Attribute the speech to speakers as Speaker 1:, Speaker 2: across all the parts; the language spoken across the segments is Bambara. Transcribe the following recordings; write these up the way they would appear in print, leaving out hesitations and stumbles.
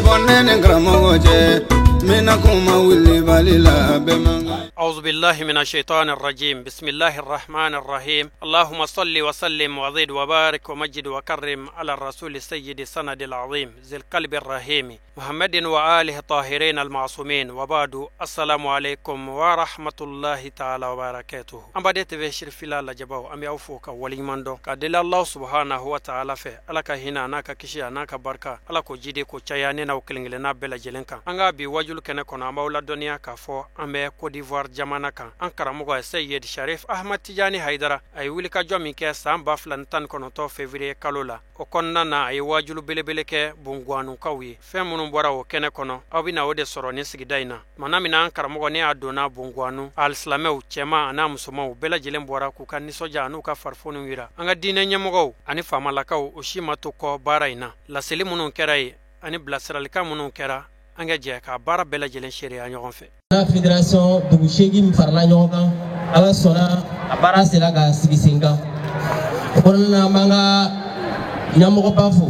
Speaker 1: Bɔnɛ ni karamɔgɔ cɛ mina kuma wulibali la bɛɛ man kan.
Speaker 2: أعوذ بالله من الشيطان الرجيم. بسم الله الرحمن الرحيم. اللهم صل وسلم وزد وبارك ومجد وكرم على الرسول السيد السند العظيم ذي القلب الرحيم محمد وآله الطاهرين المعصومين، وبعد، السلام عليكم ورحمة الله تعالى وبركاته. An baden TV Sirifila lajɛbaw, an bɛ aw fo ka waleɲuman dɔn ka deli Allah subhanahu wa ta'ala fɛ, Ala ka hinɛ a n'a ka kisi a n'a ka barika, Ala k'o jidi ko caya ne n'aw kelen kelenna bɛɛ lajɛlen kan. An ka bi wajulu kɛnɛ kɔnɔ, an b'aw ladɔnniya k'a fɔ an bɛ Côte d'Ivoire jamana kan. An karamɔgɔ Seyid Sharif Ahmad Tijani Haidara, a ye wulikajɔ min kɛ san 2019 février kalo la, o kɔnɔna na, a ye wajulu belebele kɛ Bongouanoukaw ye. Fɛn minnu bɔra o kɛnɛ kɔnɔ, aw bɛna o de sɔrɔ nin sigida in na. Mana min an karamɔgɔ ne y'a donna Bongouanou, alisilamɛw cɛman a n'a musomanw bɛɛ lajɛlen bɔra k'u ka nisɔndiya n'u ka farifoniw yira. An ka diinɛ ɲɛmɔgɔw ani faamalakaw, o si ma to kɔ baara in na. Laseli minnu kɛra yen ani bilasiralikan minnu kɛra, an ka jɛ ka baara bɛɛ lajɛlen seereya ɲɔgɔn fɛ.
Speaker 3: N'a fédération dugu 8 min farala ɲɔgɔn kan, Ala sɔnna, a baara sera ka sigi sen kan. O kɔnɔna na, an b'an ka ɲɛmɔgɔba fo,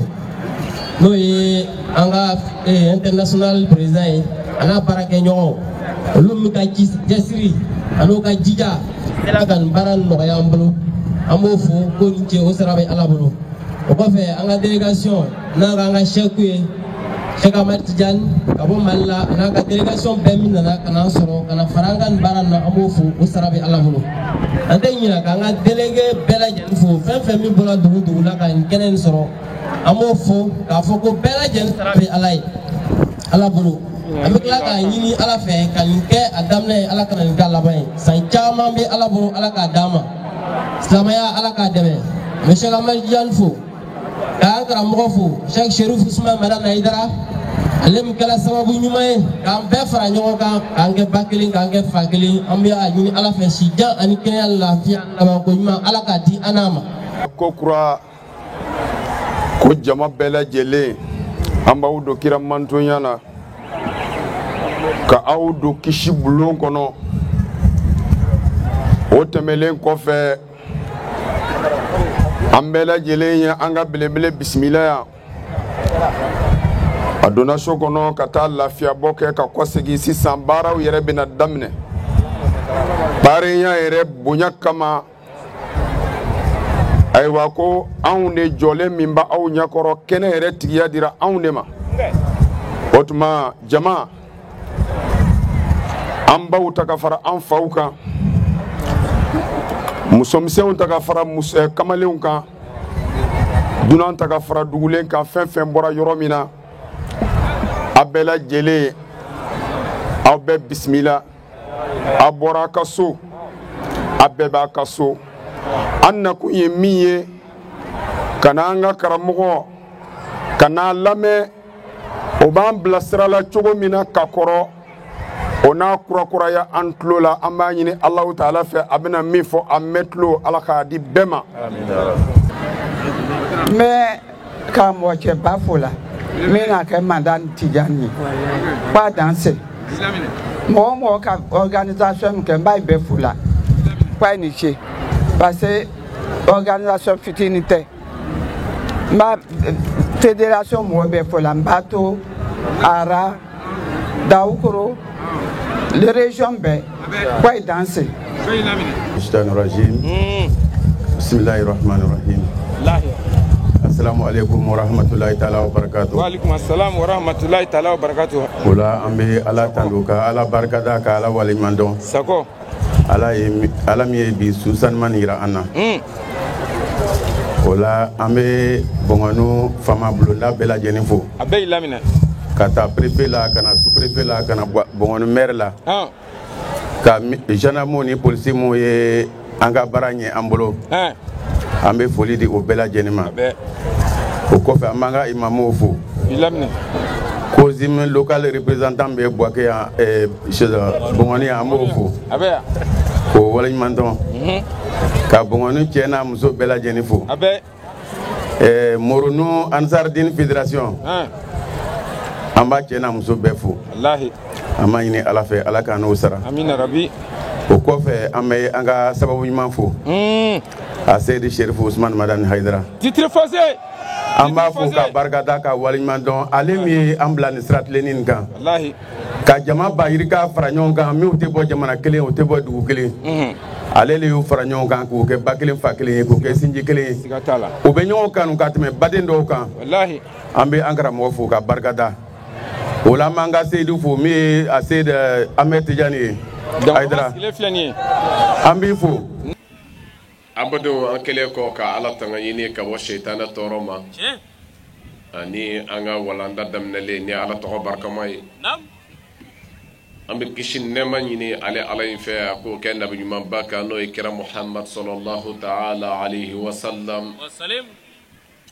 Speaker 3: n'o ye an ka international président ye, a n'a baarakɛɲɔgɔnw, olu min ka cɛsiri an'u ka jija sera ka nin baara nɔgɔya an bolo. An b'o fo ko nin cɛ, o sara bɛ Ala bolo. O kɔfɛ, an ka délégation n'a k'an ka chef ye, Cheikh Ahmad Tidiane ka bɔ Mali la, a n'a ka délégation bɛɛ min nana ka n'an sɔrɔ ka na fara an ka nin baara in na, an b'o fo, o sara bɛ Ala bolo. An tɛ ɲinɛ k'an ka délégué bɛɛ lajɛlen fo, fɛn fɛn min bɔra dugu dugu la ka nin kɛnɛ in sɔrɔ, an b'o fo k'a fɔ ko bɛɛ lajɛlen sara bɛ Ala ye, Ala bolo. An bɛ tila k'a ɲini Ala fɛ ka nin kɛ a daminɛ ye, Ala kana nin kɛ a laban ye. San caman bɛ Ala bolo, Ala k'a d'an ma. Silamɛya, Ala k'a dɛmɛ. N bɛ Cheikh Ahmad Tidiane fo, k'an karamɔgɔ fo, Cheikh Cherif Ousmane Madani Haidara, ale min kɛra sababu ɲuman ye k'an bɛɛ fara ɲɔgɔn kan, k'an kɛ ba kelen, k'an kɛ fa kelen. An bɛ a ɲini Ala fɛ, si jan ani kɛnɛya, lafiya, labanko ɲuman, Ala k'a di an n'a ma.
Speaker 4: Ko kura ko jama bɛɛ lajɛlen, an b'aw don kira mantonya na, ka aw don kisi bulon kɔnɔ. O tɛmɛlen kɔfɛ, an bɛɛ lajɛlen ye an ka belebele bisimila yan. A donna so kɔnɔ ka taa lafiyabɔ kɛ ka kɔsegin. Sisan baaraw yɛrɛ bɛna daminɛ. Baarenya yɛrɛ bonya kama, ayiwa, ko anw de jɔlen min b'aw ɲɛkɔrɔ, kɛnɛ yɛrɛ tigiya dira anw de ma. O tuma jama, an baw ta ka fara an faw kan, musomisɛnw ta ka fara kamalenw kan, dunan ta ka fara dugulen kan, fɛn fɛn bɔra yɔrɔ min na, a bɛɛ lajɛlen, aw bɛɛ bisimila. A bɔra a ka so, a bɛɛ b'a ka so. An nakun ye min ye, ka na an ka karamɔgɔ ka n'a lamɛn, o b'an bilasira la cogo min na ka kɔrɔ, o n'a kurakuraya an tulo la. An b'a ɲini Alahu taala fɛ, a bɛna min fɔ, a mɛn tulo, Ala k'a di bɛɛ ma.
Speaker 5: N bɛ karamɔgɔcɛba fo la min n'a kɛ Madani Tijani ye, k'a danse. Mɔgɔ o mɔgɔ ka organisation min kɛ, n b'a bɛɛ fo la k'a ye ni ce, parce que organisation fitinin tɛ. N b'a fédération mɔgɔ bɛɛ fo la. N b'a to ara Dawukoro, les régions bɛɛ, k'a ye danse.
Speaker 1: الشيطان الرجيم، بسم الله الرحمن الرحيم. السلام عليكم ورحمة الله تعالى وبركاته.
Speaker 6: وعليكم السلام ورحمة الله تعالى وبركاته.
Speaker 1: O la, an bɛ Ala tando, ka Ala barikada, ka Ala waleɲuman dɔn.
Speaker 6: Sako.
Speaker 1: Ala ye Ala min ye bi su sanuman yira an na. O la, an bɛ Bongouanou faama bulonda bɛɛ lajɛlen fo.
Speaker 6: A bɛɛ y'i laminɛ.
Speaker 1: Ka taa préfet la, ka na sous préfet la, ka na Bongouanou maire la, ka gendarme ni policier mun ye an ka baara ɲɛ an bolo, an bɛ foli di o bɛɛ lajɛlen ma. O kɔfɛ, an b'an ka imamuw fo.
Speaker 6: I laminɛ.
Speaker 1: COSIM local représentant bɛ Bouaké yan, Bongouanou yan, an b'o fo
Speaker 6: A bɛ yan.
Speaker 1: k'o waleɲuman dɔn, ka Bongouanou cɛ n'a muso bɛɛ lajɛlen fo.
Speaker 6: A bɛɛ.
Speaker 1: Moronou Ansardine fédération, an b'a cɛ n'a muso bɛɛ fo.
Speaker 6: Walahi.
Speaker 1: An b'a ɲini Ala fɛ, Ala k'an n'o sara.
Speaker 6: Amina rabi.
Speaker 1: O kɔfɛ, an bɛ an ka sababu ɲuman fo, a Seyidi Sherifu Usumani Madani Hayidara.
Speaker 6: Titre foncier.
Speaker 1: An b'a fo ka barika da ka waleɲuman dɔn ale min ye an bila nin sira tilenni nin kan ka jama ba yirika fara ɲɔgɔn kan minnu tɛ bɔ jamana kelen o tɛ bɔ dugu kelen ale de y'u fara ɲɔgɔn kan k'u kɛ ba kelen fa kelen ye k'u kɛ sinji kelen ye u bɛ ɲɔgɔn kanu ka tɛmɛ baden dɔw kan an bɛ an karamɔgɔ fo ka barika da o la an b'an ka seyidu fo min ye a seyid Ahmed Tijani ye Hayidara an b'i fo.
Speaker 7: An badenw an kɛlen kɔ ka Ala tanga ɲini ka bɔ sitana tɔɔrɔ ma ani an ka walanda daminɛlen ni Ala tɔgɔ barikama ye an bɛ kisi nɛɛma ɲini ale Ala in fɛ a k'o kɛ nabi ɲumanba kan n'o ye kira Muhamad sɔlɔlahu taala alayhi wa salam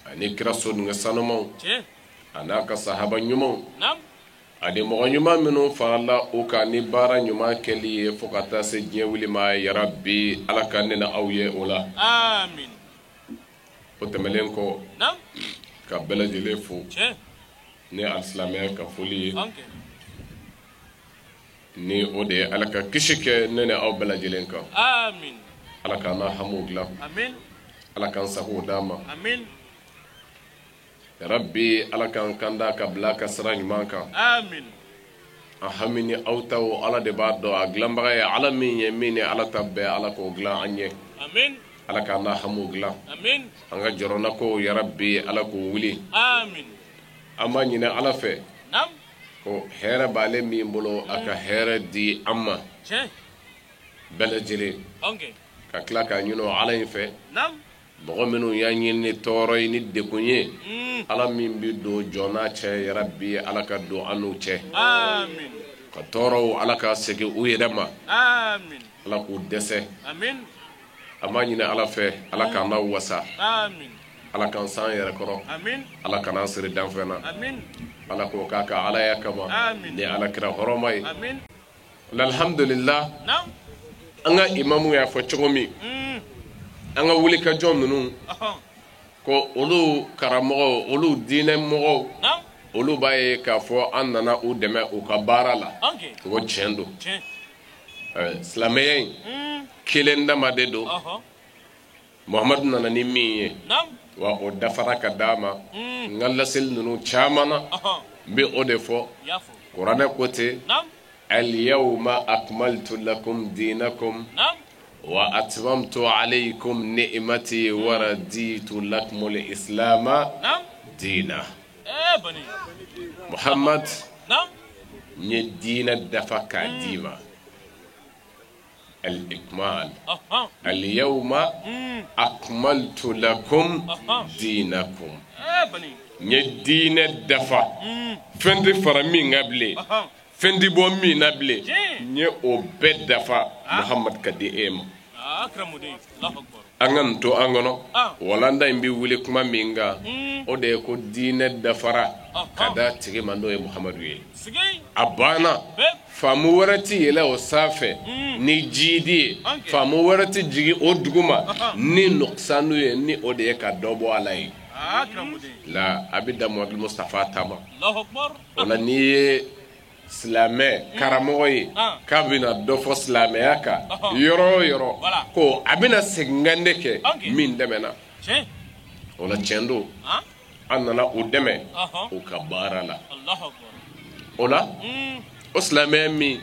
Speaker 7: ani kira sodenkɛ sanumanw a n'a ka sahaba ɲumanw ani mɔgɔ ɲuman minnu farala u kan ni baara ɲuman kɛli ye fo ka taa se diɲɛ wuli ma yarabi Ala ka ne na aw ye o la o tɛmɛnen kɔ ka bɛɛ lajɛlen fo ni alisilamɛya ka foli ye ni o de ye Ala ka kisi kɛ ne ni aw bɛɛ lajɛlen kan Ala k'an n'a hamiw dilan Ala k'an sagow d'an ma Rabbi Ala k'an kanda ka bila ka sira ɲuman kan an hami ni aw taw Ala de b'a dɔn a dilanbaga ye Ala min ye min ni Ala ta bɛɛ Ala k'o dilan an ye Ala k'an n'a hamiw dilan an ka jɔrɔnakow yarabi Ala k'o wuli an b'a ɲini Ala fɛ ko hɛrɛ b'ale min bolo a ka hɛrɛ di an ma bɛɛ lajɛlen ka tila k'a ɲini Ala in fɛ mɔgɔ minnu y'a ɲini ni tɔɔrɔ ye ni degun ye Ala min bɛ don jɔn n'a cɛ yarabi Ala ka don an n'u cɛ ka tɔɔrɔw Ala ka segin u yɛrɛ ma Ala k'u dɛsɛ an b'a ɲini Ala fɛ Ala k'an n'aw wasa Ala k'an san yɛrɛ kɔrɔ Ala kan'an siri danfɛn na Ala k'o k'a ka Alaya kama ni Ala kira hɔrɔma ye alhamdulillah an ka imamu y'a fɔ cogo min an ka wulikajɔ ninnu ko olu karamɔgɔw olu diinɛ mɔgɔw olu b'a ye k'a fɔ an nana u dɛmɛ u ka baara la ko tiɲɛ don silamɛya in kelen dama de don Muhamadu nana ni min ye wa o dafara ka d'a ma n ka laseli ninnu caman na n bɛ o de fɔ kuranɛ ko ten al-yawma akmaltu lakum dinakum wa atmamtu alaykum ni'mati wa raditu lakum al-islam diina Muhammad n ye diinɛ dafa k'a d'i ma al-ikmal al-yawma akmaltu lakum dinakum n ye diinɛ dafa fɛn tɛ fara min kan bilen fɛn tɛ bɔ min na bilen n ye o bɛɛ dafa Muhammad ka di e ma an ka nin to an kɔnɔ walanda in bɛ wuli kuma min kan o de ye ko diinɛ dafara ka d'a tigi ma n'o ye Muhamadu ye a banna faamu wɛrɛ tɛ yɛlɛ o sanfɛ ni jiidi ye faamu wɛrɛ tɛ jigin o duguma ni nɔksanu ye ni o de ye ka dɔ bɔ a la ye la a bɛ dan Muhamadu Mustafa ta ma o la n'i ye silamɛ karamɔgɔ ye k'a bɛna dɔ fɔ silamɛya kan yɔrɔ o yɔrɔ ko a bɛna segin kan de kɛ min dɛmɛna o la tiɲɛ don an nana u dɛmɛ u ka baara la o la o silamɛya min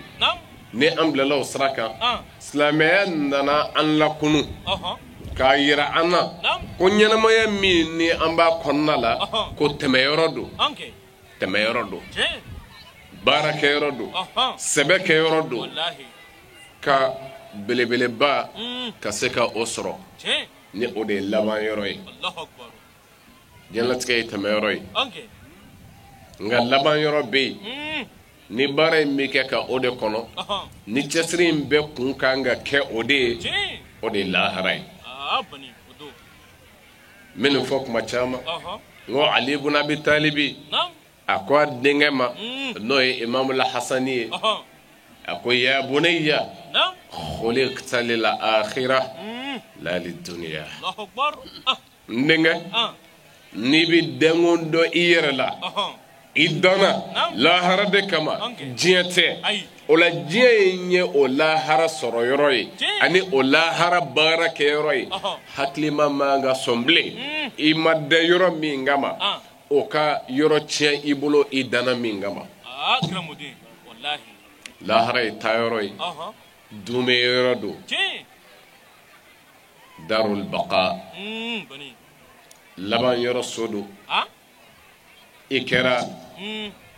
Speaker 7: ni an bilala o sira kan silamɛya nana an lakunu k'a yira an na ko ɲɛnamaya min ni an b'a kɔnɔna la ko tɛmɛyɔrɔ don tɛmɛyɔrɔ don baarakɛyɔrɔ don sɛbɛkɛyɔrɔ don ka belebeleba ka se ka o sɔrɔ ni o de ye laban yɔrɔ ye diɲɛlatigɛ ye tɛmɛyɔrɔ ye nka laban yɔrɔ bɛ yen ni baara in bɛ kɛ ka o de kɔnɔ ni cɛsiri in bɛɛ kun kan ka kɛ o de ye o de ye lahara ye n bɛ nin fɔ kuma caman n ko Ali ibn Abi Talibi a ko a denkɛ ma n'o ye Imamu Hasani ye a ko ya bunayya khuliqta lil akhirah la lid dunya n denkɛ n'i bɛ denko dɔn i yɛrɛ la I danna lahara de kama, diɲɛ tɛ. O la diɲɛ in ye o lahara sɔrɔ yɔrɔ ye ani o lahara baara kɛ yɔrɔ ye. Hakilima man ka sɔn bilen i ma da yɔrɔ min kama, o ka yɔrɔ tiɲɛ i bolo i danna min kama. Lahara ye taayɔrɔ ye, dumɛ yɔrɔ don, darul baqa, laban yɔrɔ so don. I kɛra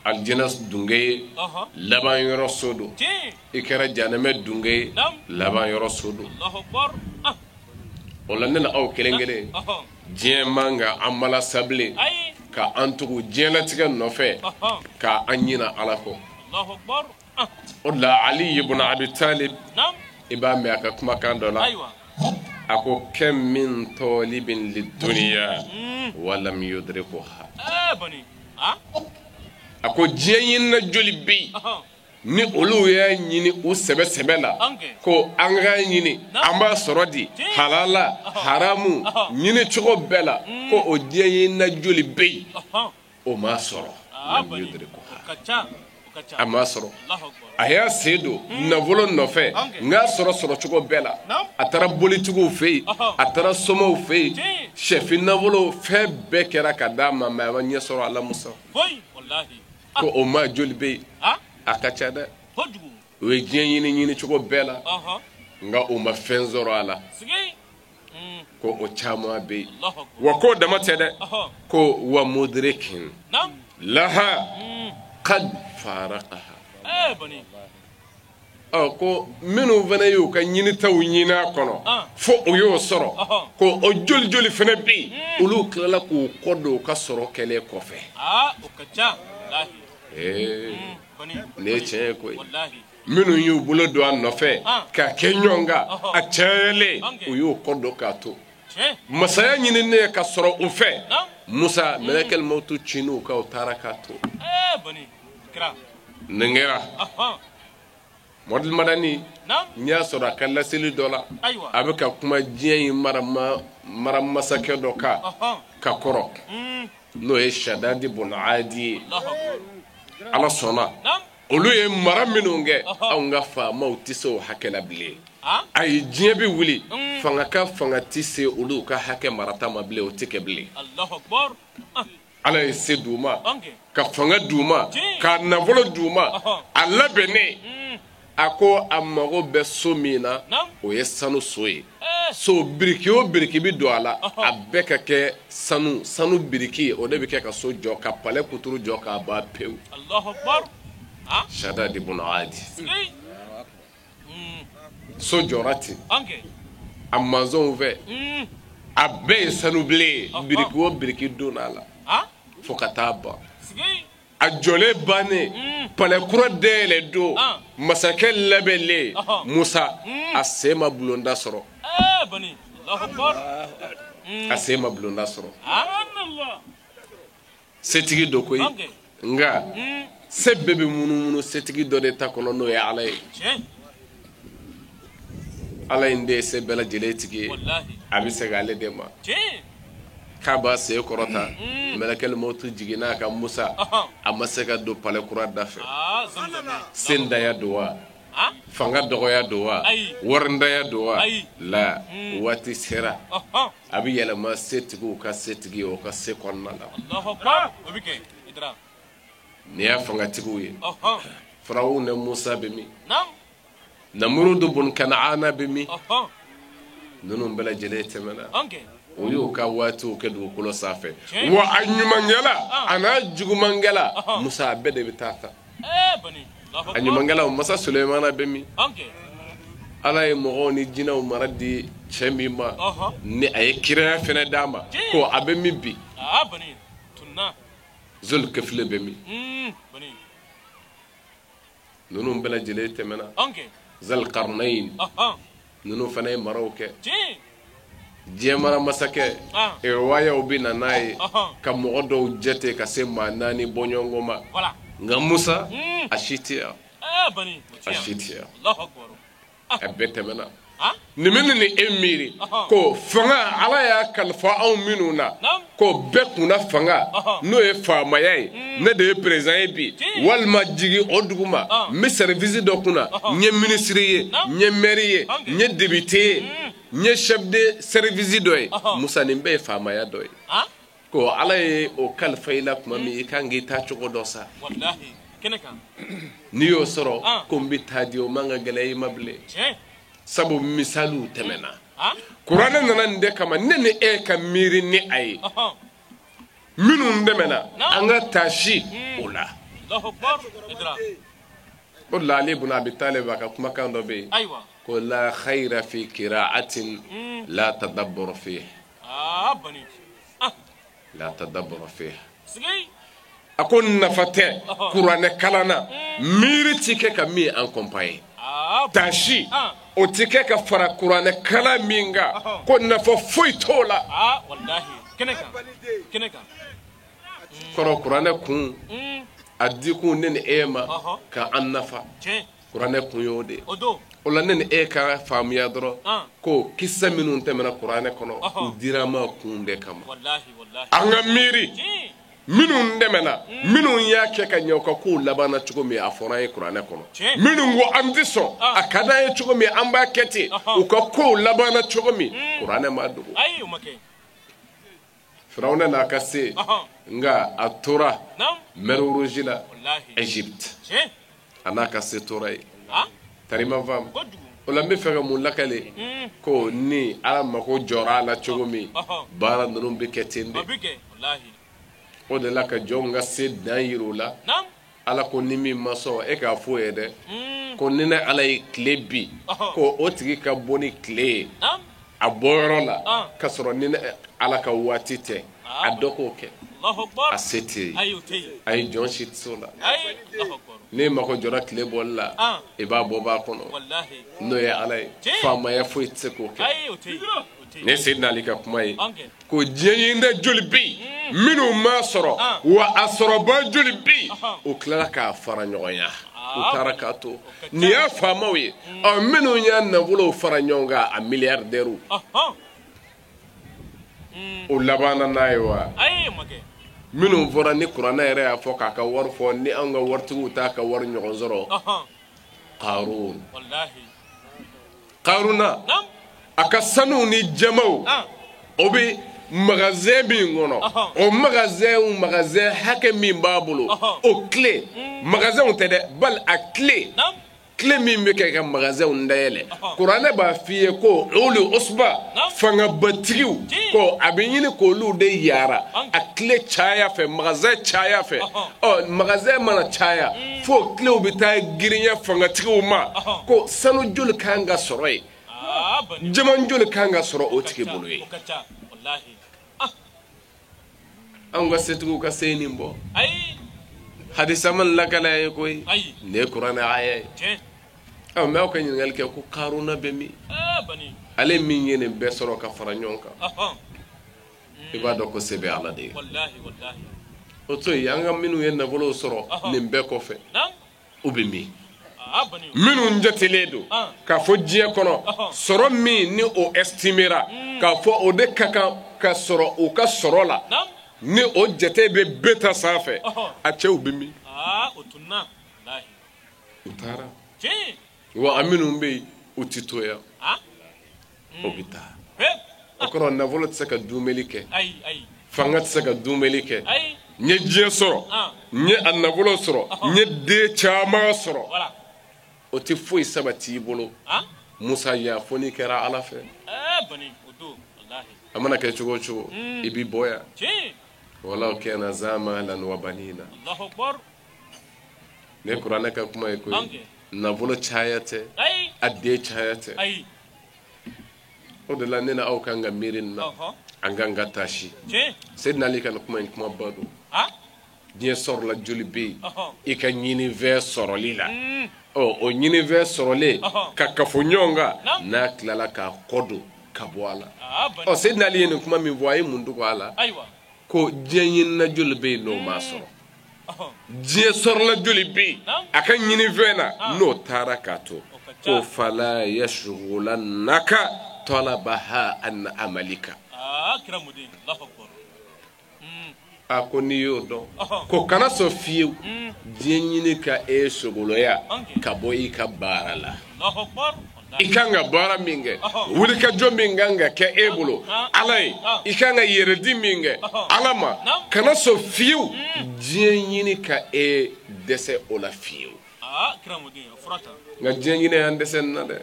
Speaker 7: alijinɛ dunge ye, laban yɔrɔ so don. I kɛra janɛmɛ dunge ye, laban yɔrɔ so don. O la ne na aw kelen kelen, diɲɛ man ka an malasa bilen ka an tugu diɲɛlatigɛ nɔfɛ ka an ɲina Ala kɔ. O de la Ali ibn Abi Talib, i b'a mɛn a ka kumakan dɔ la, a ko kam min talibin lidunya wa lam yudrikuha. A ko diɲɛ ɲinina joli bɛ yen ni olu y'a ɲini u sɛbɛ sɛbɛ la, ko an k'a ɲini an b'a sɔrɔ di halala haramu ɲini cogo bɛɛ la, ko o diɲɛ ɲinina joli bɛ yen o m'a sɔrɔ. A m'a sɔrɔ. A y'a sen don nafolo nɔfɛ, n k'a sɔrɔ sɔrɔ cogo bɛɛ la. A taara bolitigiw fɛ yen, a taara somaw fɛ yen, sɛfin nafolo fɛn bɛɛ kɛra ka d'a ma, mɛ a ma ɲɛ sɔrɔ a la Musa. Ko o maa joli bɛ yen? A ka ca dɛ. O ye diɲɛ ɲini ɲini cogo bɛɛ la, nka o ma fɛn sɔrɔ a la. Ko o caman bɛ yen. Wa k'o dama tɛ dɛ, ko wa mudrikin laha qad faraqaha. Ɔ ko minnu fana y'u ka ɲinitaw ɲini a kɔnɔ fo o y'o sɔrɔ, ko o joli joli fana bɛ yen, olu tilala k'u kɔ don u ka sɔrɔ kɛlen kɔfɛ. Nin ye tiɲɛ ye koyi. Minnu y'u bolo don a nɔfɛ ka kɛ ɲɔgɔn kan, a cayalen, u y'u kɔ don k'a to. Masaya ɲininen ka sɔrɔ u fɛ, Musa mɛlɛkɛli mawutu cin'u kan, u taara k'a to. Nin kɛra Mɔdili Madani, n y'a sɔrɔ a ka laseli dɔ la, a bɛ ka kuma diɲɛ in mara masakɛ dɔ kan ka kɔrɔ, n'o ye Shadadi bun Adi ye. Ala sɔnna olu ye mara minnu kɛ, anw ka faamaw tɛ se o hakɛ la bilen. Ayi, diɲɛ bɛ wuli, fanga ka fanga tɛ se olu ka hakɛ marata ma bilen, o tɛ kɛ bilen. Ala ye se d'u ma, ka fanga d'u ma, ka nafolo d'u ma, a labɛnnen. A ko a mago bɛ so min na, o ye sanu so ye. So biriki o biriki bɛ don a la, a bɛɛ ka kɛ sanu biriki ye, o de bɛ kɛ ka so jɔ, ka palais kuturu jɔ k'a ban pewu. Shadadi bun Adi. So jɔra ten a manzɔnw fɛ, a bɛɛ ye sanubilen ye, biriki o biriki donna a la fo ka taa ban. A jɔlen bannen, palais kura dayɛlɛ don, masakɛ labɛnlen, Musa a sen ma bulonda sɔrɔ. A sen ma bulonda sɔrɔ. Setigi dɔ koyi, nka se bɛɛ bɛ munumunu setigi dɔ de ta kɔnɔ, n'o ye Ala ye. Ala in de ye se bɛɛ lajɛlen tigi ye, a bɛ segin ale de ma. K'a b'a sen kɔrɔta, mɛlɛkɛli mawutu jiginna a ka Musa, a ma se ka don palais kura da fɛ. Sendaya don wa, fanga dɔgɔya don wa, warindaya don wa, la waati sera a bɛ yɛlɛma setigiw ka setigi ye o ka se kɔnɔna la. Nin y'a fangatigiw ye. Firawuna Musa bɛ min? Namurudu bun Kanaana bɛ min? Ninnu bɛɛ lajɛlen tɛmɛna. O y'u ka waatiw kɛ dugukolo sanfɛ. Wa a ɲumankɛla a n'a jugumankɛla, Musa a bɛɛ de bɛ taa ta. A ɲumankɛla, masa Sulemana bɛ min? Ala ye mɔgɔw ni jinɛw mara di cɛ min ma, ni a ye kiraya fɛnɛ d'a ma, ko a bɛ min bi? Zulkifli bɛ min? Ninnu bɛɛ lajɛlen tɛmɛna. Zalkarnayin, ninnu fana ye maraw kɛ. Diɲɛ mara masakɛ, riwayaw bɛ na n'a ye ka mɔgɔ dɔw jate ka se maa 4 bɔɲɔgɔnko ma. Nka Musa a si tɛ yan, a si tɛ yan, a bɛɛ tɛmɛna. Nin bɛ ne ni e miiri ko fanga Ala y'a kalifa anw minnu na ko bɛɛ kunna fanga n'o ye faamaya ye ne de ye président ye bi walima jigin o dugu ma n bɛ service dɔ kunna n ye ministre ye n ye maire ye n ye député ye n ye chef de service dɔ ye Musa nin bɛɛ ye faamaya dɔ ye ko Ala ye o kalifa i la tuma min i kan k'i taa cogo dɔ sa n'i y'o sɔrɔ ko n bɛ taa di o man ka gɛlɛya i ma bilen. Sabu misaliw tɛmɛna kuranɛ nana nin de kama ne ni e ka miiri ni a ye minnu tɛmɛna an ka taasi o la o de la Ali ibn Abi Talib a ka kumakan dɔ bɛ yen ko la khayra fi qira'atin la tadabbur fiha la tadabbur fiha a ko nafa tɛ kuranɛ kalan na miiri ti kɛ ka min accompagner taasi o ti kɛ ka fara kuranɛ kalan min kan ko nafa foyi t'o la kɔrɔ kuranɛ kun a dikun ne ni e ma ka an nafa kuranɛ kun y'o de ye o la ne ni e ka faamuya dɔrɔn ko kisa minnu tɛmɛna kuranɛ kɔnɔ u dira an ma kun de kama an ka miiri minnu dɛmɛna minnu y'a kɛ ka ɲɛ u ka kow labanna cogo min a fɔra an ye kuranɛ kɔnɔ minnu ko an tɛ sɔn a ka d'an ye cogo min an b'a kɛ ten u ka kow labanna cogo min kuranɛ ma dogo Firawuna n'a ka se nka a tora mer Rouge la Égypte a n'a ka se tora yen tarima faamu o la n bɛ fɛ ka mun lakale ko ni Ala mako jɔra a la cogo min baara ninnu bɛ kɛ ten de o de la ka jɔnw ka se dan yira u la Ala ko ni min ma sɔn e k'a f'o ye dɛ ko ni ne Ala ye tile bi ko o tigi ka bɔ ni tile ye a bɔyɔrɔ la k'a sɔrɔ ni ne Ala ka waati tɛ a dɔ k'o kɛ a se tɛ yen ayi jɔn si tɛ se o la n'e mako jɔra tile bɔli la i b'a bɔ b'a kɔnɔ n'o ye Ala ye faamaya foyi tɛ se k'o kɛ ne Seydina Ali ka kuma ye ko diɲɛ ɲinida joli bɛ yen minnu m'a sɔrɔ wa a sɔrɔba joli bɛ yen u tilala k'a fara ɲɔgɔnya u taara k'a to nin y'a faamaw ye ɔ minnu y'a nafolow fara ɲɔgɔn kan a milliardaires o labanna n'a ye wa minnu fɔra ni kuranɛ yɛrɛ y'a fɔ k'a ka wari fɔ ni anw ka waritigiw t'a ka wari ɲɔgɔn sɔrɔ Karun Karuna a ka sanuw ni jamaw o bɛ magasin min kɔnɔ o magasin hakɛ min b'a bolo o clé magasinw tɛ dɛ bali a clé clé min bɛ kɛ ka magasinw dayɛlɛ kuranɛ b'a f'i ye ko olu usba fangabatigiw ko a bɛ ɲini k'olu de yaara a clé caya fɛ magasin caya fɛ ɔ magasin mana caya fo cléw bɛ taa girinya fangatigiw ma ko sanu joli kan ka sɔrɔ yen jaman joli kan ka sɔrɔ o tigi bolo ye anw ka setigiw ka se nin bɔ hadisa man lakala ye koyi nin ye kuranɛ aya ye ɔ mɛ aw ka ɲininkali kɛ ko Karuna bɛ min ale min ye nin bɛɛ sɔrɔ ka fara ɲɔgɔn kan i b'a dɔn ko se bɛ Ala de ye o to yen an ka minnu ye nafolow sɔrɔ nin bɛɛ kɔfɛ u bɛ min minnu jatelen don k'a fɔ diɲɛ kɔnɔ sɔrɔ min ni o estimera k'a fɔ o de ka kan ka sɔrɔ u ka sɔrɔ la ni o jate bɛ bɛɛ ta sanfɛ a cɛw bɛ min u taara wa a minnu bɛ yen u tɛ to yan o bɛ taa o kɔrɔ nafolo tɛ se ka dumeli kɛ fanga tɛ se ka dumeli kɛ n ye diɲɛ sɔrɔ n ye a nafolo sɔrɔ n ye den caman sɔrɔ o tɛ foyi sabati i bolo Musa ya fo n'i kɛra Ala fɛ a mana kɛ cogo o cogo i b'i bɔ yan walaw kana za malan wa banina ne kuranɛ ka kuma ye koyi nafolo caya tɛ a den caya tɛ o de la ne na aw kan ka miiri nin na an kan ka taasi Seydina Ali ka nin kuma in kumaba don diɲɛ sɔrɔla joli bɛ yen i ka ɲinifɛn sɔrɔli la ɔ o ɲinifɛn sɔrɔlen ka kafo ɲɔgɔn kan n'a tilala k'a kɔ don ka bɔ a la ɔ Seydina Ali ye nin kuma min fɔ a ye mun dogo a la ko diɲɛ ɲinina joli bɛ yen n'o m'a sɔrɔ diɲɛ sɔrɔla joli bɛ yen a ka ɲinifɛn na n'o taara k'a to Ko fala yashghulannaka talabaha an amalika. A ko n'i y'o dɔn ko kana sɔn fiyewu diɲɛ ɲini ka e sogoloya ka bɔ i ka baara la. I kan ka baara min kɛ, wulikajɔ min kan ka kɛ e bolo Ala ye, i kan ka yɛrɛdi min kɛ Ala ma, kana sɔn fiyewu diɲɛ ɲini ka e dɛsɛ o la fiyewu. Nka diɲɛ ɲini y'an dɛsɛ nin na dɛ.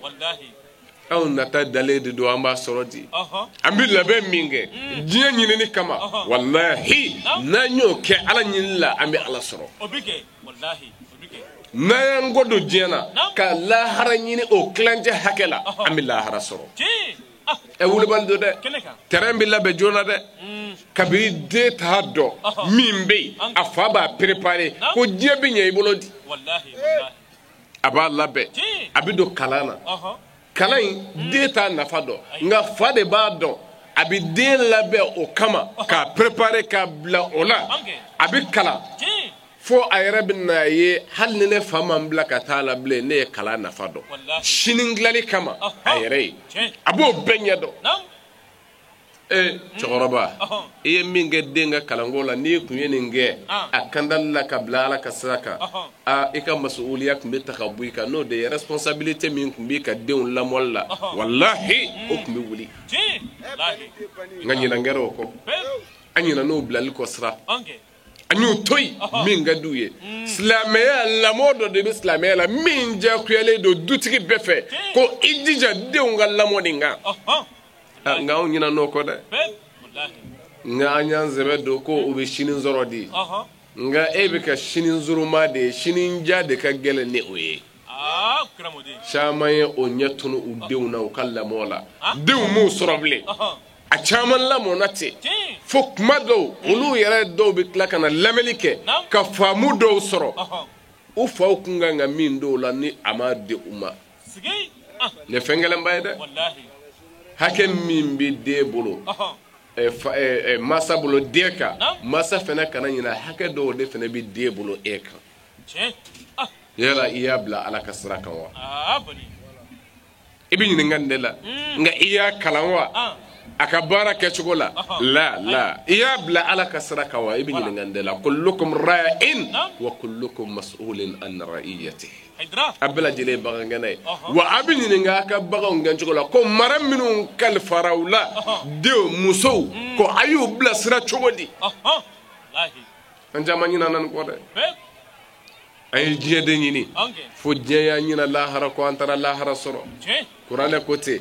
Speaker 7: Anw nata dalen de don, an b'a sɔrɔ di. An bɛ labɛn min kɛ diɲɛ ɲinini kama, walahi n'an y'o kɛ Ala ɲinini la, an bɛ Ala sɔrɔ. N'an y'an kɔ don diɲɛ na ka lahara ɲini o tilancɛ hakɛ la, an bɛ lahara sɔrɔ. Ɛ wulibali don dɛ, terrain bɛ labɛn joona dɛ. Kabini den t'a dɔn min bɛ yen, a fa b'a préparer ko diɲɛ bɛ ɲɛ i bolo di. A b'a labɛn, a bɛ don kalan na. Kalan in den t'a nafa dɔn, nka fa de b'a dɔn. A bɛ den labɛn o kama k'a préparer k'a bila o la. A bɛ kalan fo a yɛrɛ bɛ n'a ye, hali ni ne fa ma n bila ka taa la bilen, ne ye kalan nafa dɔn. Sini dilanni kama a yɛrɛ ye, a b'o bɛɛ ɲɛ dɔn. Ee cɛkɔrɔba, i ye min kɛ den ka kalanko la, n'i tun ye nin kɛ a kandali la ka bila Ala ka sira kan, aa i ka masuuliya tun bɛ ta ka bɔ i kan. N'o de ye responsabilité min tun b'i ka denw lamɔli la, walahi o tun bɛ wuli. Nka ɲinan kɛra o kɔ, an ɲinɛn'o bilali kɔ sira, an y'o to yen min ka d'u ye. Silamɛya lamɔ dɔ de bɛ silamɛya la min diyagoyalen don dutigi bɛɛ fɛ, ko i jija denw ka lamɔ nin kan. Nka anw ɲinɛn'o kɔ dɛ. Nka an y'an sɛbɛ don ko u bɛ sini sɔrɔ di. Nka e bɛ ka sini nsuruma de ye, sini ja de ka gɛlɛn ni o ye. Caman ye o ɲɛ tunu u denw na u ka lamɔ la. Denw m'u sɔrɔ bilen. A caman lamɔna ten fo kuma dɔw olu yɛrɛ dɔw bɛ tila ka na lamɛnni kɛ ka faamu dɔw sɔrɔ u faw kun kan ka min dɔw la ni a ma di u ma. Nin ye fɛn gɛlɛnba ye dɛ. Hakɛ min bɛ den bolo, masa bolo den kan, masa fana kana ɲinɛ hakɛ dɔw de fana bɛ den bolo e kan. Yala i y'a bila Ala ka sira kan wa? I bɛ ɲininka nin de la. Nka i y'a kalan wa? A ka baara kɛcogo la, la la i y'a bila Ala ka sira kan wa? I bɛ ɲininka nin de la. Kullukum ra'in wa kullukum mas'ulun an ra'iyatihi. A bɛɛ lajɛlen ye bagangɛnna ye. Wa a bɛ ɲininka a ka baganw gɛncogo la, ko mara minnu kalifara u la, denw, musow, ko a y'u bilasira cogo di? An caman ɲinɛna nin kɔ dɛ. An ye diɲɛ de ɲini fo diɲɛ y'an ɲina lahara kɔ, an taara lahara sɔrɔ. Kuranɛ ko ten,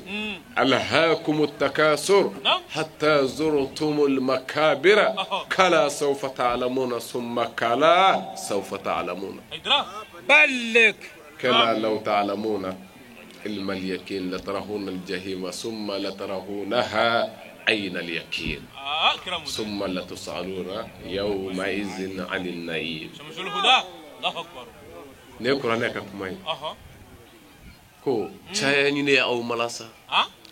Speaker 7: alhaakumu takasur hatta zurtumul makabira kala sawfa ta'lamuna summa kala sawfa ta'lamuna. Kala law ta'lamuna ilma al-yaqin latarahunna al-jahima summa latarahunaha ayna al-yaqin summa latus'aluna yawma idhin 'anil na'im. Ne kuranɛ ka kuma ye ko caya ɲini ye aw malasa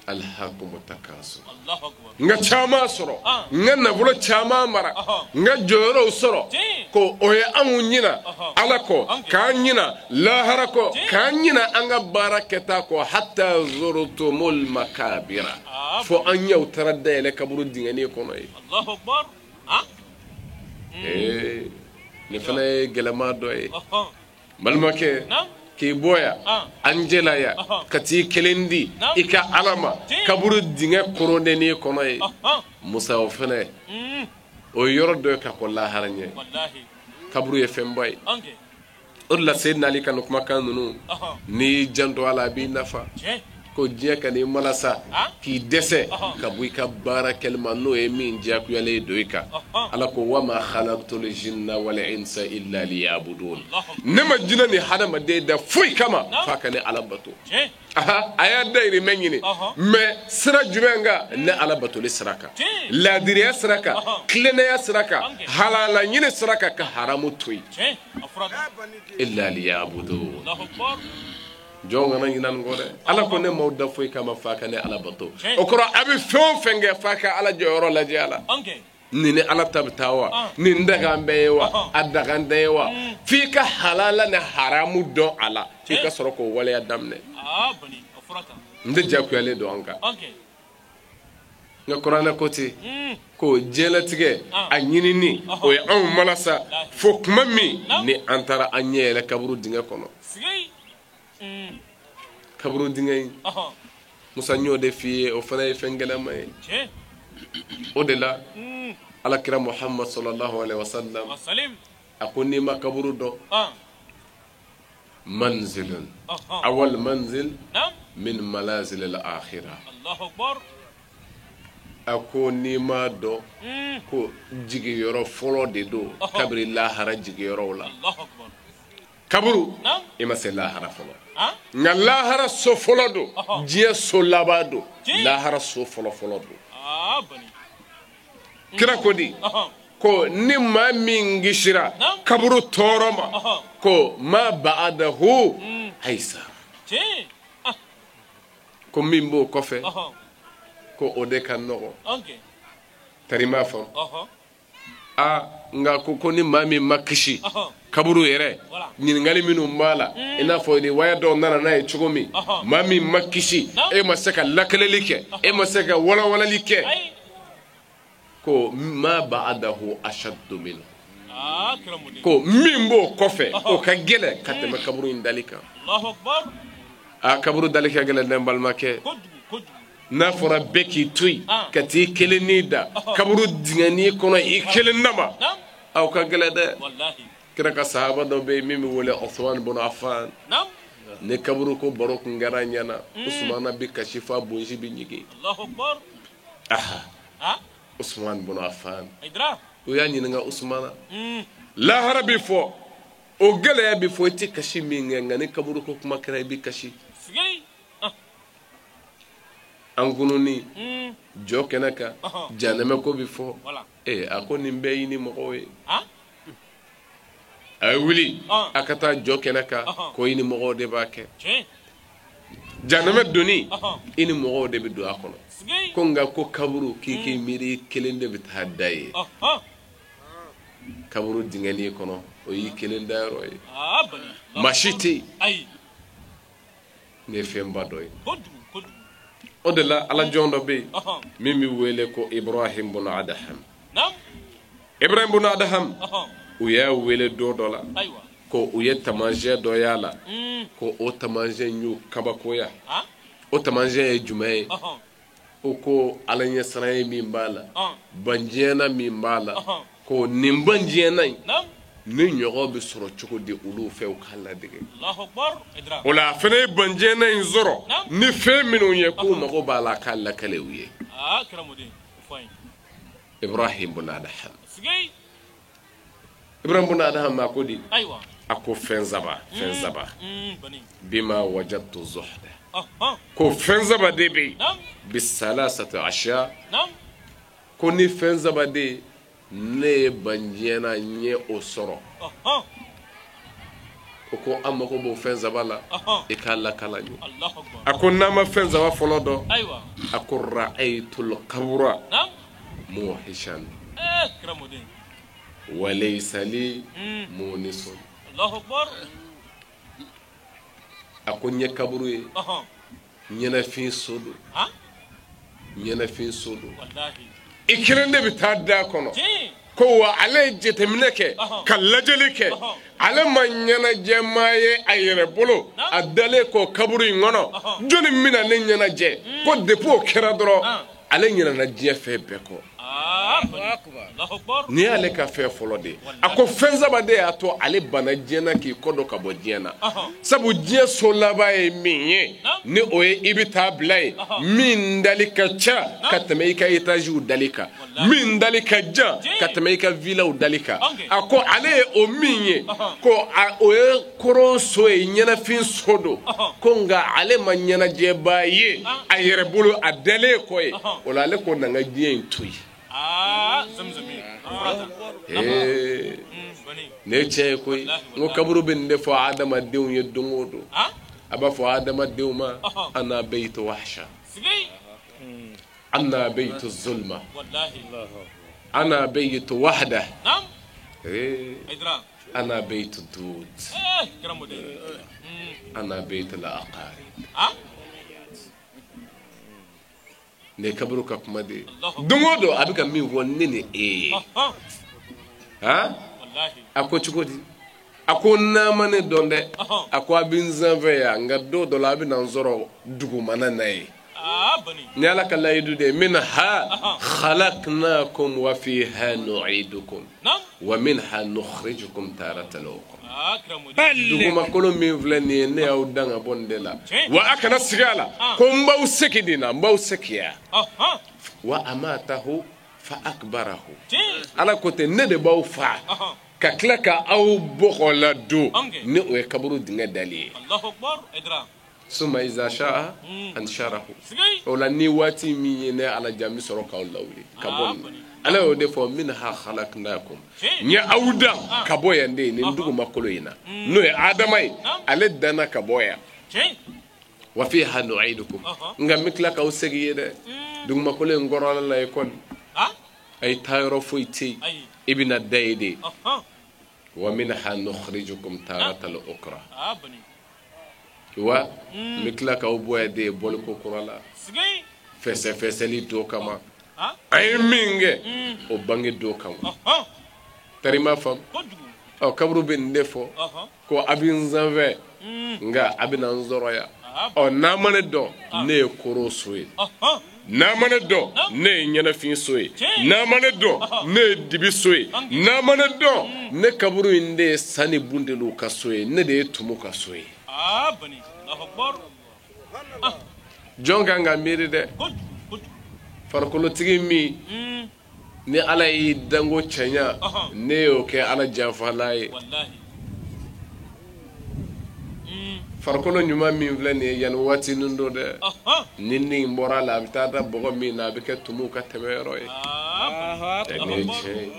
Speaker 7: alhakumu takasur. N ka caman sɔrɔ, n ka nafolo caman mara, n ka jɔyɔrɔw sɔrɔ, ko o ye anw ɲina Ala kɔ, k'an ɲina lahara kɔ, k'an ɲina an ka baara kɛta kɔ, hatta zurtumul makabira, fo an ɲɛw taara dayɛlɛ kaburu dingɛnin kɔnɔ ye. Ee nin fana ye gɛlɛma dɔ ye. Balimakɛ, k'i bɔ yan an jɛla yan ka t'i kelen di i ka Ala ma kaburu dingɛ koronden kɔnɔ ye. Musa o fana o yɔrɔ dɔ ye ka kɔ lahara ɲɛ. Kaburu ye fɛnba ye. O de la Seydina Ali ka nin kumakan ninnu, n'i y'i janto a la a b'i nafa. Ko diɲɛ ka n'i malasa k'i dɛsɛ ka bɔ i ka baara kɛli ma, n'o ye min diyagoyalen don i kan. Ala ko wa ma khalaqtul jinna wal insa illa liya'budun. Ne ma jinɛ ni hadamaden da foyi kama f'a ka ne Ala bato. A y'a dayirimɛ ɲini, mais sira jumɛn kan? Ne Ala batoli sira kan, laadiriya sira kan, tilennenya sira kan, halala ɲini sira kan, ka haramu to yen. Illa liya'budun. Jɔn kana ɲinɛ nin kɔ dɛ. Ala ko ne m'aw da foyi kama f'a ka ne Ala bato. O kɔrɔ a bɛ fɛn o fɛn kɛ f'a ka Ala jɔyɔrɔ lajɛ a la. Nin ni Ala ta bɛ taa wa? Nin dagan bɛɛ ye wa? A dagan tɛ ye wa? F'i ka halala ni haramu dɔn a la, f'i ka sɔrɔ k'o waleya daminɛ. N tɛ diyagoyalen don an kan. Nka kuranɛ ko ten ko diɲɛlatigɛ a ɲinini o ye anw malasa fo kuma min ni an taara an ɲɛ yɛlɛ kaburu dingɛ kɔnɔ. Kaburu dingɛ in, Musa n y'o de f'i ye, o fana ye fɛn gɛlɛnma ye. O de la Alakira Muhammad sallallahu alaihi wasallam a ko n'i ma kaburu dɔn, manzilun awal manzil min malazil al-akhirah. A ko n'i m'a dɔn ko jigiyɔrɔ fɔlɔ de don kabiri lahara jigiyɔrɔw la. Kaburu i ma se lahara fɔlɔ, nka lahara so fɔlɔ don, diɲɛ so laban don, lahara so fɔlɔ fɔlɔ don. Kira ko di ko ni maa min kisira kaburu tɔɔrɔ ma, ko ma ba'adahu aysar, ko min b'o kɔfɛ ko o de ka nɔgɔ. Tari m'a fɔ a nka ko ni maa min ma kisi kaburu yɛrɛ ɲininkali minnu b'a la, i n'a fɔ ni waya dɔw nana n'a ye cogo min, maa min ma kisi, e ma se ka lakaleli kɛ, e ma se ka walawalali kɛ, ko ma ba'adahu ashaddu minhu, ko min b'o kɔfɛ o ka gɛlɛn ka tɛmɛ kaburu in dali kan. A kaburu dali ka gɛlɛn dɛ n balimakɛ. N'a fɔra bɛɛ k'i to yen ka t'i kelen n'i da kaburu dingɛnin kɔnɔ i kelen nama, aw ka gɛlɛn dɛ. Kira ka sahaba dɔ bɛ yen min bɛ wele Usman bun Affan. Ni kaburu ko baro kun kɛra a ɲɛna, Usmana bɛ kasi f'a bonsi bɛ ɲigin. Aha, Usman bun Affan, u y'a ɲininka Usmana, lahara bɛ fɔ, o gɛlɛya bɛ fɔ, i tɛ kasi min kɛ, nka ni kaburu ko kuma kɛra i bɛ kasi. An kununi jɔ kɛnɛ kan, janɛmɛ ko bɛ fɔ, a ko nin bɛɛ y'i ni mɔgɔw ye. A ye wuli a ka taa jɔ kɛnɛ kan, ko i ni mɔgɔw de b'a kɛ. Janɛmɛ donni i ni mɔgɔw de bɛ don a kɔnɔ. Ko nka ko kaburu k'i k'i miiri kelen de bɛ taa da ye. Kaburu dingɛnin kɔnɔ o y'i kelen dayɔrɔ ye, maa si tɛ yen. Nin ye fɛnba dɔ ye. O de la ala jɔn dɔ bɛ yen min bɛ wele ko Ibrahim bun Adham. Ibrahim bun Adham, u y'a wele don dɔ la ko u ye taamasiyɛn dɔ y'a la, ko o taamasiyɛn y'u kabakoya. O taamasiyɛn ye jumɛn ye? O ko ala ɲɛsiranɲɛ min b'a la, banjɛna min b'a la, ko nin banjɛna in ni ɲɔgɔn bɛ sɔrɔ cogo di olu fɛ u k'a ladege. O la a fana ye banjɛna in sɔrɔ ni fɛn minnu ye k'u mago b'a la k'a lakale u ye. Ibrahim bun Adham. Ibrahim bun Adham a ko di? A ko fɛn saba, fɛn saba. Bima wajadtu zuhda. Ko fɛn saba de bɛ yen. Bisalasati ashiya. Ko ni fɛn saba de ne ye banjɛna n ye o sɔrɔ. O ko an mago b'o fɛn saba la, i k'a lakala n ye. A ko n'an ma fɛn saba fɔlɔ dɔn, a ko ra'aytul qabra muhishan wa laysa li munisun. A ko n ye kaburu ye, ɲɛnafin so don, ɲɛnafin so don. I kelen de bɛ taa da kɔnɔ. Ko wa ale ye jateminɛ kɛ ka lajɛli kɛ, ale ma ɲɛnajɛmaa ye a yɛrɛ bolo, a dalen kɔ kaburu in kɔnɔ, jɔnni bɛna ne ɲɛnajɛ? Ko depuis o kɛra dɔrɔn ale ɲinɛna diɲɛ fɛn bɛɛ kɔ. Nin y'ale ka fɛn fɔlɔ de ye. A ko fɛn saba de y'a to ale banna diɲɛ na k'i kɔ don ka bɔ diɲɛ na. Sabu diɲɛ so laban ye min ye, ni o ye i bɛ taa bila yen, min dali ka ca ka tɛmɛ i ka étagew dali kan, min dali ka jan ka tɛmɛ i ka villaw dali kan. A ko ale ye o min ye, ko o ye koron so ye, ɲɛnafin so don. Ko nka ale ma ɲɛnajɛbaa ye a yɛrɛ bolo, a dalen kɔ ye. O la ale ko na n ka diɲɛ in to yen. Ne ye tiɲɛ ye koyi. N ko kaburu bɛ nin de fɔ adamadenw ye don o don. A b'a fɔ adamadenw ma, ana baytu wahsha, ana baytu zulma, ana baytu wahda, Ana beytu dud ana beytu la aqarib. Ne kaburu ka kuma de don o don a bɛ ka min fɔ ne ni e ye. A ko cogo di? A ko n'a ma ne dɔn dɛ, a ko a bɛ n sanfɛ yan, nka don dɔ la a bɛ na n sɔrɔ dugumana na ye. Ni Ala ka layidu de ye, minha khalaqnakum wa fiha nu'idukum wa minha nukhrijukum taratan ukhra. Dugumakolo min filɛ nin ye, ne y'aw dan ka bɔ nin de la, wa a kana sigi a la ko n b'aw segin nin na, n b'aw segin yan. Wa amatahu fa akbarahu. Ala ko ten, ne de b'aw fa ka tila ka aw bɔgɔ la don, ni o ye kaburu dingɛ dali ye. Suma iza sha'a ansharahu. O la ni waati min ye ne Ala ja, n bɛ sɔrɔ k'aw lawuli ka bɔ nin. Ala y'o de fɔ, minha khalaqnakum, n ye aw dan ka bɔ yan de, nin dugumakolo in na, n'o ye Adama ye, ale danna ka bɔ yan. Wa fiha nu'idukum, nka n bɛ tila k'aw segin ye dɛ, dugumakolo in kɔrɔla la ye kɔni, a ye taa yɔrɔ foyi tɛ yen, i bɛna da ye de. Wa minha nukhrijukum taratan ukhra. Wa n bɛ tila k'aw bɔ yan de bɔliko kura la, fɛsɛfɛsɛli dɔ kama, an ye min kɛ o bange dɔ kama. Tari ma faamu? Ɔ, kaburu bɛ nin de fɔ ko a bɛ n sanfɛ, nka a bɛ na n sɔrɔ yan. Ɔ, n'a ma ne dɔn, ne ye koro so ye. N'a ma ne dɔn, ne ye ɲɛnafin so ye. N'a ma ne dɔn, ne ye dibi so ye. N'a ma ne dɔn, ne kaburu in de ye sani bundeliw ka so ye, ne de ye tumu ka so ye. Jɔn kan ka miiri dɛ, farikolotigi min ni Ala y'i danko cɛɲa, ne y'o kɛ Ala janfala ye. Farikolo ɲuman min filɛ nin ye, yanni waati nin don dɛ, ni nin bɔra a la, a bɛ taa da bɔgɔ min na, a bɛ kɛ tumuw ka tɛmɛ yɔrɔ ye. Nin ye tiɲɛ ye,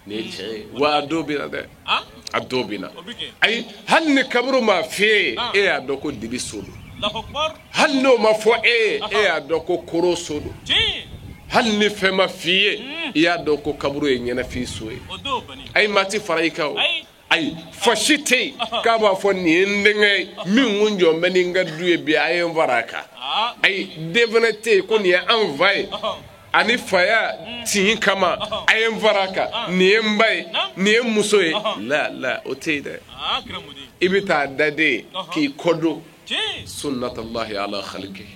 Speaker 7: nin ye tiɲɛ ye. Wa a dɔw bɛ na dɛ, a dɔw bɛ na. Ayi, hali ni kaburu ma f'e ye, e y'a dɔn ko dibi so don. Hali n'o ma fɔ e ye, e y'a dɔn ko koro so don. Hali ni fɛn ma f'i ye, i y'a dɔn ko kaburu ye ɲɛnafin so ye. Ayi, maa ti fara i kan o. Ayi, fa si tɛ yen k'a b'a fɔ nin ye n denkɛ ye min kun jɔ bɛ ni n ka du ye bi, a ye n fara a kan. Ayi, den fana tɛ yen ko nin ye an fa ye, ani faya tin kama a ye n fara a kan, nin ye n ba ye, nin ye n muso ye. La la, o tɛ yen dɛ. I bɛ taa da de k'i kɔ don. Sunnatullahi ala khalqi.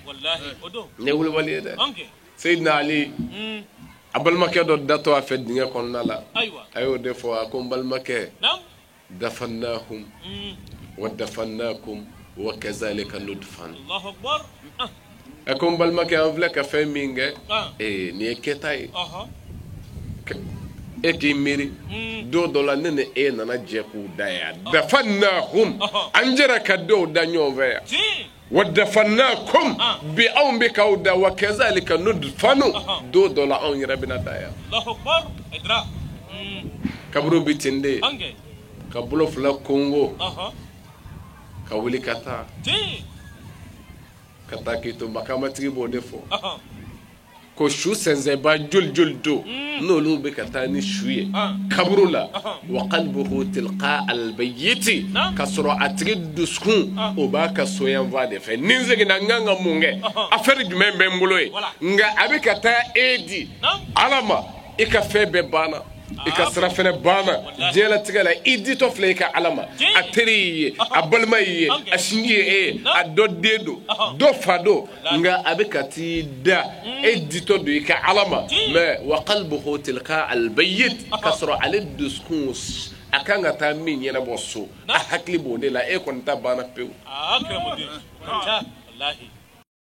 Speaker 7: Nin ye wulibali ye dɛ. Seyidina Ali, a balimakɛ dɔ datɔ a fɛ dingɛ kɔnɔna la, a y'o de fɔ, a ko n balimakɛ, dafannahum wa dafannakum wa kazalika nudfan. A ko n balimakɛ, an filɛ ka fɛn min kɛ, nin ye kɛta ye. E k'i miiri don dɔ la, ne ni e nana jɛ k'u da yan. Dafannahum, an jɛra ka dɔw da ɲɔgɔn fɛ yan. Wa dafannakum, bi anw bɛ k'aw da. Wa kazalika nudfanu, don dɔ la anw yɛrɛ bɛna da yan. Kaburu bɛ ten de, ka bolo fila kongo, ka wuli ka taa, ka taa k'i to makamatigi b'o de fɔ ko su sɛnsɛnba joli joli don, n'olu bɛ ka taa ni su ye kaburu la. Wa qalbuhu tilqa albayyiti, ka sɔrɔ a tigi dusukun o b'a ka soyanfa de fɛ. Ni n seginna, n kan ka mun kɛ? Affaire jumɛn bɛ n bolo ye? Nka a bɛ ka taa e di Ala ma, i ka fɛn bɛɛ banna, i ka sira fɛnɛ banna diɲɛlatigɛ la, i ditɔ filɛ i ka Ala ma. A teri y'i ye, a balima y'i ye, a sinji ye e ye, a dɔ den don, dɔ fa don, nka a bɛ ka t'i da e ditɔ don i ka Ala ma. Mais wa qalbuhu tilqa albayyit, ka sɔrɔ ale dusukun a kan ka taa min ɲɛnabɔ so, a hakili b'o de la, e kɔni ta banna pewu.